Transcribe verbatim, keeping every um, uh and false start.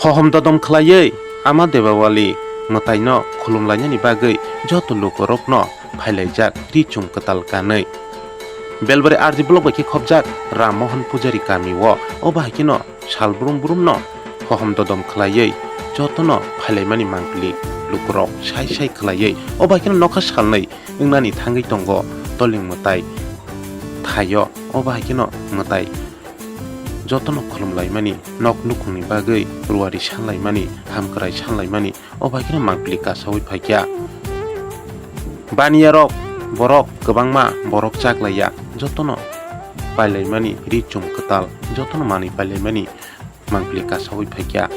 Hohom dodom khlaiwi Ama Debawali mwtaino khulumlainani bagwi joto lukurokno phailaijak ri chum kwtal kanwi. Belbari R G block bai khe khopjak Ram Mohan Pujari kamio, o bahai kheno sal brum brumno hohom dodom khlaiwi jotono phailaimani mangpili lukurok sai sai khlaiwi, o bahai kheno nokha salnwi wngnani thangwi tongo toling mwtai thaio, o bahai kheno mwtai jotono khulumlaimani, nok nukhungni bagwi ruari sanlaimani, hamkrai sanlaimani, o bai kheno mangpili kasaui phaikha. Baniyarok borok kwbangma borok chaklaiya, jotono pailaimani ri chum kwtal, jotono manwi pailaimani mangpili kasaui phaikha.